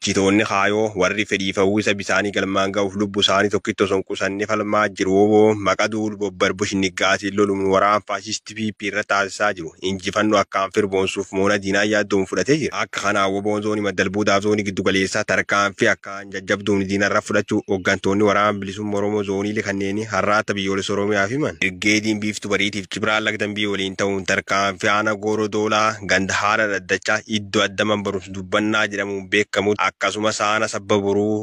Bulchitoonni haayoo warri fedhiif hawwisa bisaanii galmaan ga'uuf lubbu isaanii tokkitti osoo hin qusanne falmaa jiru. Woboo maqa duul bobbarbush niggaatiin loluun waraan faashistii PP irra taasisaa jiru. Injifannoo akkaan firboonsuuf moona diinaa yaaddoon fudhatee jira. Akka kanaan woboon zoonii maddalbuudhaaf zoonii giddu galeessaa tarkaanfii akkaan jajjabduun diinarra fudhachuu hooggantoonni waraana bilisummaa Oromoo zooniilee kanneen har'aata biyyoolessa Oromiyaaf himan. Dirgeediin biiftuu bariitiif Cibiraan Lagdambii waliin ta'uun tarkaanfii aanaa Gooroo Doolaa ganda haala dhaddachaa iddoo addaman barumsa dubbannaa jedhamuun beekamu akkasumas aanaa sabba boruu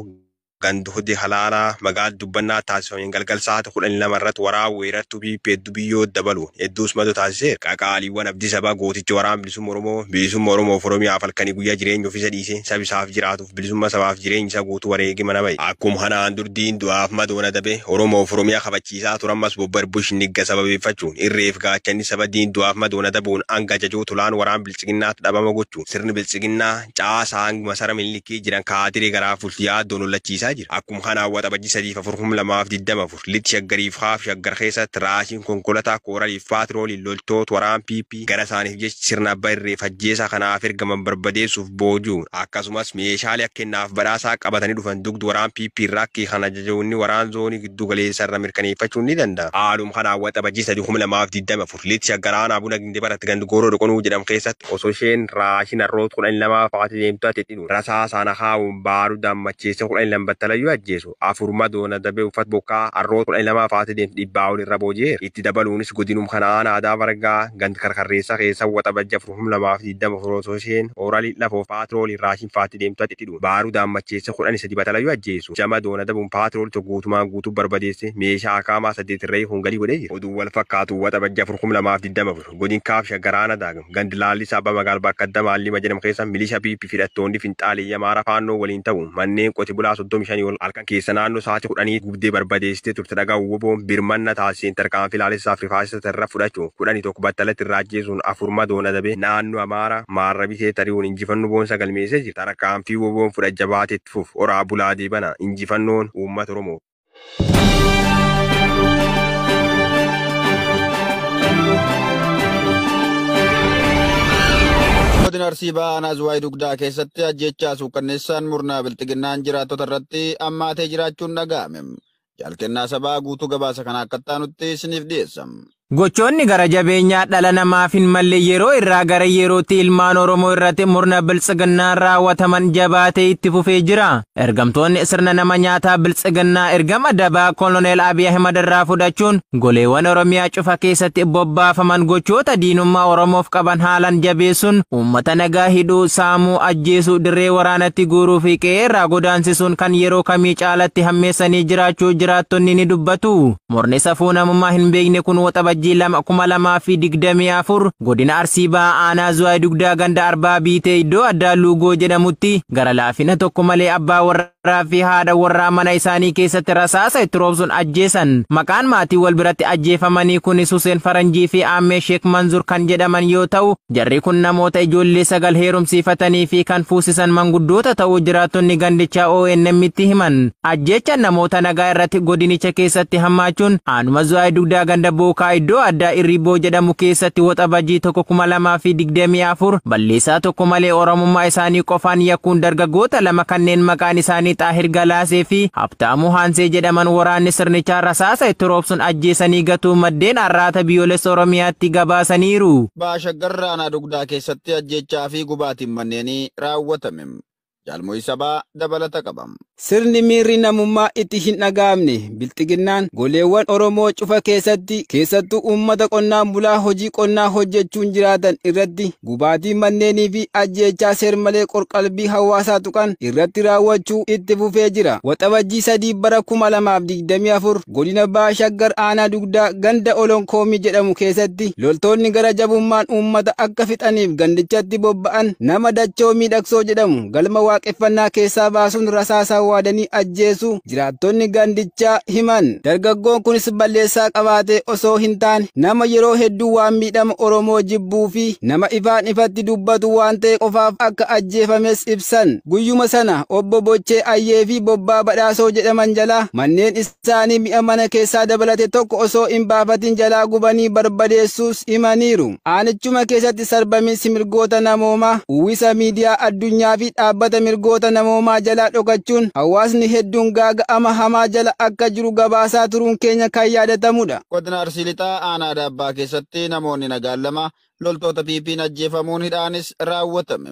ganda hojii halaalaa magaalaa dubbannaa taasifameen galgal sa'aatii 12 irratti waraana weerartuu PP hedduu biyyoo dabalu hedduus madoo taasiseera. Qaqaaliiwwan abdii sabaa gootichi waraana bilisummaa Oromoo bilisummaa Oromoof Oromiyaaf halkanii guyyaa jireenya ofiisa dhiisee saba isaaf jiraatuuf bilisummaa sabaaf jireenya isaa guutuu wareegee mana ba'e. Akkuma kanaan durdiin du'aaf madoon adabe Oromoof Oromiyaa kabachiisaa turammas bobbarbush nigga sababeeffachuun irreef gaachanni saba diin du'aaf madoon adabuun hanga ajajoo tolaan waraana bilchiginnaatti dhabama gochuun sirni bilchiginnaa caasaa hanga masara milikii jiran kaatirii garaa fulti yaaddoon hollachiisaa jira. Akkuma kanaan waxabajjii 3 4 2024 litti shaggariif haaf shaggar keessatti raashiin konkolaataa kooraliif paatrooliin loltoota waraan PP gara isaaniif jecha sirna abbaa irreef ajjeesaa kanaaf ergaman barbadeessuuf boojuun akkasumas meeshaalee akka kennaaf badhaasaa qabatanii dhufan dugdu waraan PP irraa akka kan ajajoonni waraan zoonii giddu galeessa irra mirkaneeffachuun ni danda'a. Haaluma kanaan waxabajjii 3 2024 litti shaggar aanaa buna gindee baratti gandi gooroo doqonuu jedhamu keessatti osoo isheen raashiin harroota 12 faatee deemtu ati dhidhuun rasaa sana haawuun baaruu daammacheessa 12 battalayyuu ajjeesu afurma doona dabee uffata bokkaa harroota 12 faatee deemtu dhibbaa ol irra booji'eera. Itti dabaluunis godinum kana aanaa aadaa bargaa gandi karkarreessa keessa waxabajja 4 osoo isheen ooralii lafoo paatroolii raashiin faatee deemtu ati dhidhuun baaruu daammacheessa 13 battalayyuu ajjeesu jama doona dabuun paatroolii tokko guutumaan guutuu barbadeesse meeshaa akaamaa 8 irra hungalii godhee jira. Oduu wal fakkaatu waxabajja 4 godin kaaf shaggaraana daagam gandi laallisaa abbaa magaal bakka adda maallima jedhamu keessa milisha PP hidhattoonni finxaalii amaara faannoo waliin ta'uun manneen qote bulaa 35 ol halkan keessa naannoo sa'aatii 10 gubdee barbadeessitee turte dhagaa woboon birmanna taasiseen tarkaanfii laalessaa fi rifaasisa irra fudhachuun 11 battalatti irraa ajjeesuun afurma doona dabee naannoo amaara maarrabisee tari'uun injifannoo boonsa galmeessee jira. Tarkaanfii woboon fudhacha jabaatetti fuuf oraa bulaa deebana injifannoon uummata Oromoo. Godina Arsii Bahaa aanaa Zuwaay Dugdaa keessatti ajjeechaa suukanneessaan murnaa bilxiginnaan jiraattota irratti ammaatee jiraachuun dhaga'ame. Jaalkennaa sabaa guutuu gabaasa kana akka taanutti isiniif dhiyeessa. Gochoonni gara jabeenyaa dhala namaaf hin malle yeroo irraa gara yerootti ilmaan Oromoo irratti murna biltsiginnaan raawwataman jabaatee itti fufee jira. Ergamtoonni sirna nama nyaataa biltsiginnaa ergama dabaa Koloneel Abiy Ahimad irraa fudhachuun goleewwan Oromiyaa cufa keessatti bobbaafaman gochoota diinummaa Oromoof qaban haalan jabeessuun uummata nagaa hidhuu, saamuu, ajjeesuu, dirree waraanatti guuruu fi qe'ee irraa godaansisuun kan yeroo kamii caalatti hammeessanii jiraachuu jiraattonni ni dubbatu. Murni safuu namummaa hin beekne kun waxabajjii 2 2024 godina Arsii Bahaa aanaa Zuwaay Dugdaa ganda Arbaa Biitee iddoo addaa Luugoo jedhamutti gara laafina tokko malee abbaa warraa fi haadha warraa mana isaanii keessatti rasaasa itti roobsuun ajjeesan. Maqaan maatii wal biratti ajjeefamanii kunis Hussein Faranjii fi Aammee Sheek Manzur kan jedhaman yoo ta'u, jarri kun namoota ijoollee 9 heerumsiifatanii fi kan fuusisan manguddoota ta'uu jiraattonni gandichaa ONM itti himan. Ajjeechaan namoota nagaa irratti godinicha keessatti hammaachuun aanuma Zuwaay Dugdaa ganda Bookaa iddoo addaa Irriboo jedhamu keessatti waxabajjii 1 2024 balleessaa tokko malee Oromummaa isaanii qofaan yakkuun dargaggoota lama kanneen maqaan isaanii Xaahir Galaasee fi Habtaamuu Haansee jedhaman waraanni sirnichaa rasaasa itti roobsuun ajjeesanii gatuu maddeen arraata biyyoolessa Oromiyaatti gabaasaniiru. Bahaa Shaggar aanaa Dugdaa keessatti ajjeechaa fi gubaatiin manneenii raawwatame. Jaalmoyi sabaa dabalata qaba. Sirni miirri namummaa itti hin dhaga'amne bilxiginnaan goleewwan Oromoo cufa keessatti keessattuu uummata qonnaan bulaa hojii qonnaa hojjechuun jiraatan irratti gubaatii manneenii fi ajjeechaa seermalee qorqalbii hawaasaa tuqan irratti raawwachuu itti fufee jira. Waxabajjii 3 bara 2024 godina Bahaa Shaggar aanaa Dugdaa ganda Olonkoomii jedhamu keessatti loltoonni gara jabummaan uummata akka fixaniif gandichatti bobba'an nama Dachoo Miidhagsoo jedhamu galma waaqeffannaa keessaa baasuun rasaasaa waadanii ajjeesu jiraattonni gandichaa himan. Dargaggoon kunis balleessaa qabaate osoo hin taane nama yeroo hedduu waan miidhama Oromoo jibbuu fi nama ifaan ifatti dubbatu waan ta'e qofaaf akka ajjeefames ibsan. Guyyuma sana obbo Bochee Ayyee fi Bobbaa Badhaasoo jedhaman jalaa manneen isaanii mi'a mana keessaa dabalate tokko osoo hin baafatin jalaa gubanii barbadeessuus himaniiru. Aanichuma keessatti sarbamiinsi mirgoota namoomaa uwwisa miidiyaa addunyaa fi dhaabbata mirgoota namoomaa jalaa dhokachuun hawaasni hedduun gaaga'ama hamaa jala akka jiru gabaasaa turuun keenya kan yaadatamudha. Godina Arsii Lixaa aanaa Daabbaa keessatti namoonni nagaan lama loltoota PP'n ajjeefamuun hidhaanis raawwatame.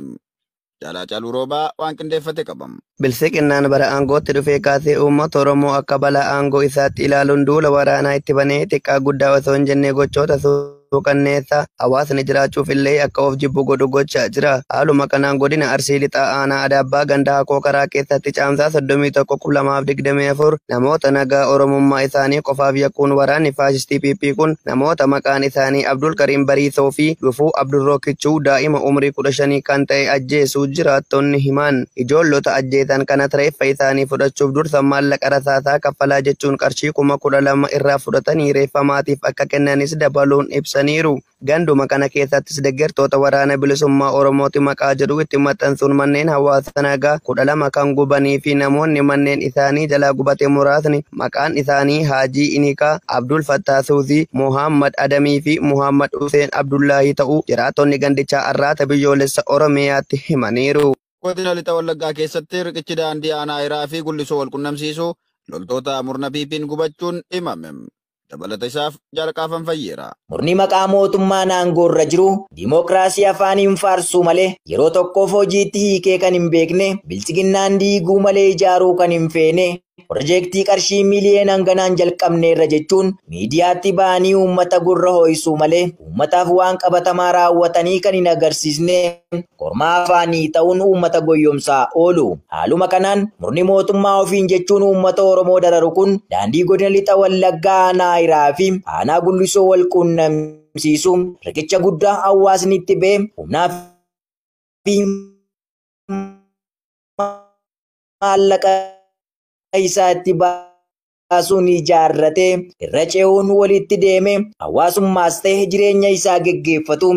Jaalaa Caaluu Roobaa waan qindeeffate qabam. Bilisiqinnaan bara aangootti dhufee kaasee uummata Oromoo akka balaa aangoo isaatti ilaaluun duula waraanaa itti banee xiqqaa guddaa osoo hin jenne gochoota suukanneessa hawaasni jiraachuuf illee akka of jibbu godhu gochaa jira. Haaluma kanaan godina Arsii Lixaa aanaa Adaabbaa ganda Hakoo karaa keessatti caamsaa 31,2024 namoota nagaa Oromummaa isaanii qofaaf yakkuun waraanni faashistii PP kun namoota maqaan isaanii Abdul Kariim Bariisoo fi Dhufuu Abdurrookichuu daa'ima umurii 15 kan ta'e ajjeesuu jiraattonni himan. Ijoollota ajjeesan kana reeffa isaanii fudhachuuf dursa maallaqa rasaasaa kaffalaa jechuun qarshii 12,000 irraa fudhatanii reeffa maatiif akka kennanis dabaluun ibsaniiru. Ganduma kana keessattis deeggartoota waraana bilisummaa Oromooti maqaa jedhu itti maxxansuun manneen hawaasa nagaa 12 kan gubanii fi namoonni manneen isaanii jalaa gubate muraasni maqaan isaanii Haajii Inikaa, Abdul Fattaa Suuzii, Muhammad Adamii fi Muhammad Hussein Abdullahi ta'uu jiraattonni gandichaa Arraata Biyyoolessa Oromiyaatti himaniiru. Godina Lixa Wallaggaa keessatti riqichi daandii aanaa Hiraa fi Gullisoo wal qunnamsiisu loltoota murna PP'n gubachuun himame. Dabalata isaaf jalqaafan fayyeera. Murni maqaa mootummaan aangoo irra jiru dimookiraasii afaaniin faarsuu malee yeroo tokkoof hojiitti hiikee kan hin beekne bilchiginnaan diiguu malee ijaaruu kan hin feene pirojektii qarshii miiliyoona hanganaan jalqabneerra jechuun miidiyaatti ba'anii uummata gurra ho'isuu malee uummataaf waan qabatamaa raawwatanii kan hin agarsiisne kormaa afaanii ta'uun uummata goyyomsaa oolu. Haaluma kanaan murni mootummaa ofiin jechuun uummata Oromoo dararu kun daandii godina Lixa Wallaggaa aanaa Hiraa fi aanaa Gullisoo wal quunnamsiisu riqicha guddaa hawaasni itti ba'e humnaa fi maallaqa isaatti baasuun ijaarrate irra ce'uun walitti deeme hawaasummaas ta'e jireenya isaa geggeeffatu.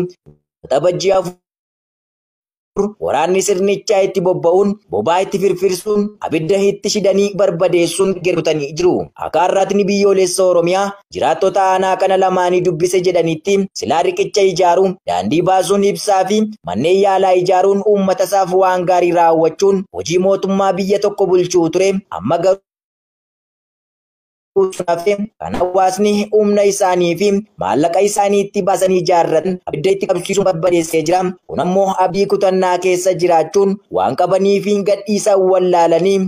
Waxabajjii 4 waraanni sirnichaa itti bobba'uun bobaa itti firfirsuun abidda itti shidanii barbadeessuun gerutanii jiru. Akka Arraatni Biyyoolessa Oromiyaa jiraattota aanaa kana lamaanii dubbise jedhanitti silaa riqicha ijaaruun daandii baasuun ibsaa fi manneen yaalaa ijaaruun uummata isaaf waan gaarii raawwachuun hojii mootummaa biyya tokko bulchuu ture. Amma garuu kan hawaasni humna isaanii fi maallaqa isaanii itti baasanii ijaarratan abidda itti qabsiisuun barbadeessee jira. Kun ammoo abdii kutannaa keessa jiraachuun waan qabanii fi gadhiisan wallaalanii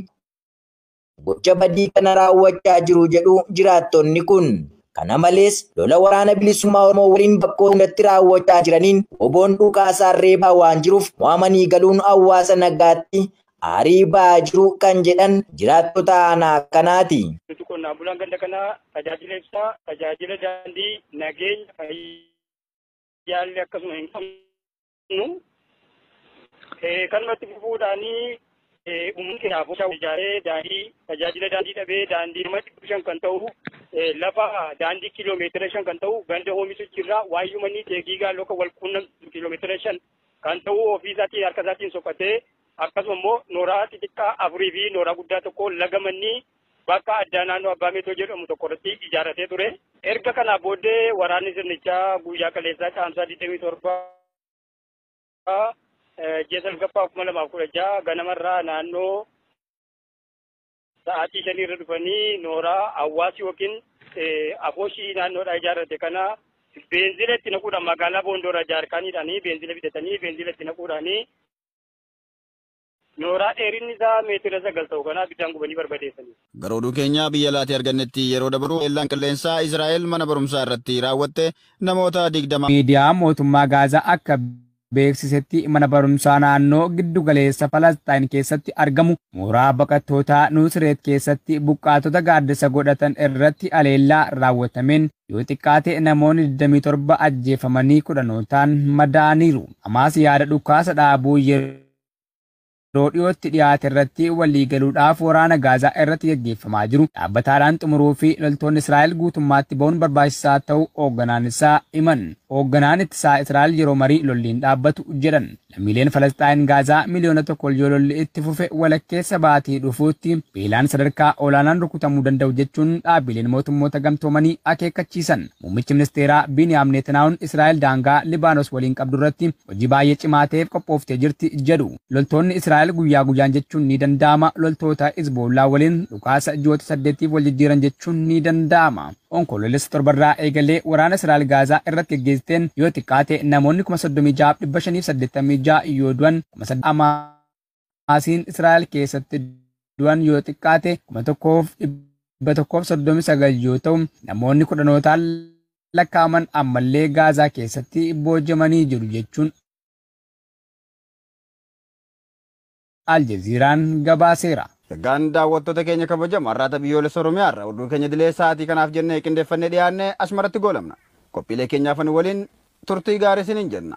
gocha badii kana raawwachaa jiru jedhu jiraattonni kun. Kana malees lola waraana bilisummaa Oromoo waliin bakkoota hundatti raawwachaa jiraniin oboon dhukaasaa reebaa waan jiruuf mo'amanii galuun hawaasa nagaatti aarii ba'aa jiru kan jedhan jiraattota aanaa kanaati. Qonnaan bulaan ganda kanaa tajaajila ibsaa, tajaajila daandii, nageenya, fayyaallee akkasuma hin qabnu. Kanumatti fufuudhaanii uummanni keenyaaf ijaaree daandii tajaajila daandii dhabee daandii nama 500 kan ta'u lafa daandii kiiloomeetira 5 kan ta'u ganda oomishu irraa waayyumanii teegii gaalloo kan wal quunnamtu kiiloomeetira 5 kan ta'u ofii isaatiin harka isaatiin soqatee akkasuma immoo nooraa xixiqqaa 4 fi nooraa guddaa tokko laga mannii bakka addaa naannoo Abbaa Meetoo jedhamu tokko irratti ijaarratee ture. Erga kanaa booddee waraanni sirnichaa guyyaa kaleessaa caamsaa 27 ji'a 9 2016 ganamarraa naannoo sa'aatii 5 irra dhufanii nooraa hawaasi yookiin afooshii naannoodhaa ijaarrate kana beenzila itti naquudhaan magaalaa Boondoora jaarkaaniidhaanii beenzila bitatanii beenzila itti naquudhaanii nooraa dheerinni isaa meetira 9 ta'u kana abiddaan gubanii barbadeessanii. Gara oduu keenyaa biyya alaatii argannetti yeroo dabaru eellaan qilleensaa Israa'el mana barumsaa irratti raawwatte namoota 20. Miidiyaa mootummaa Gaazaa akka beeksisetti mana barumsaa naannoo giddu galeessa Falastiin keessatti argamu mooraa baqattootaa Nusreet keessatti buqqaatota gaaddisa godhatan irratti aleellaa raawwatameen yoo xiqqaate namoonni 27 ajjeefamanii 10 madaaniiru. Hamaas yaada dhukaasa dhaabuu yeroo dhiyootti dhiyaate irratti walii galuudhaaf waraana Gaazaa irratti gaggeeffamaa jiru dhaabbataadhaan xumuruu fi loltoonni Israa'el guutummaatti ba'uun barbaachisaa ta'uu hoogganaan isaa himan. Hoogganaan ittisaa Israa'el yeroo marii lolliin dhaabbatu jedhan. Lammiileen Falasxaayin Gaazaa 1 miliyoona yoo lolli itti fufe walakkeessa baatii dhufuutti beelaan sadarkaa olaanaan rukutamuu danda'u jechuun dhaabbileen mootummoota gamtoomanii akeekkachiisan. Muummichi ministeeraa Biniyaam Netanyahuun Israa'el daangaa Libaanos waliin qabdu irratti hojii baay'ee cimaa ta'eef qophooftee jirti jedhu. Loltoonni Israa'el guyyaa guyyaan jechuun ni danda'ama loltoota Hizboollaa waliin dhukaasa ji'oota 8f wal jijjiiran jechuun ni danda'ama. Onkoloolessa 7rraa eegalee waraana Israa'el Gaazaa irratti geggeessiteen yoo xiqqaate namoonni 36,586 yoo du'an, 8,000 Hamaasiin Israa'el keessatti du'an yoo xiqqaate 1,139 yoo ta'u, namoonni kudhanootaan lakkaa'aman ammallee Gaazaa keessatti boojamanii jiru jechuun Aljeziiraan gabaaseera. Egaan daawwattoota keenya kabajamoo, har'aata biyyoolessa Oromiyaa irraa oduu keenya dilee sa'aatii kanaaf jennee qindeeffannee dhiyaanne asumarratti goolabna. Qophiilee keenyaaf waliin turtii gaarii isiniin jenna.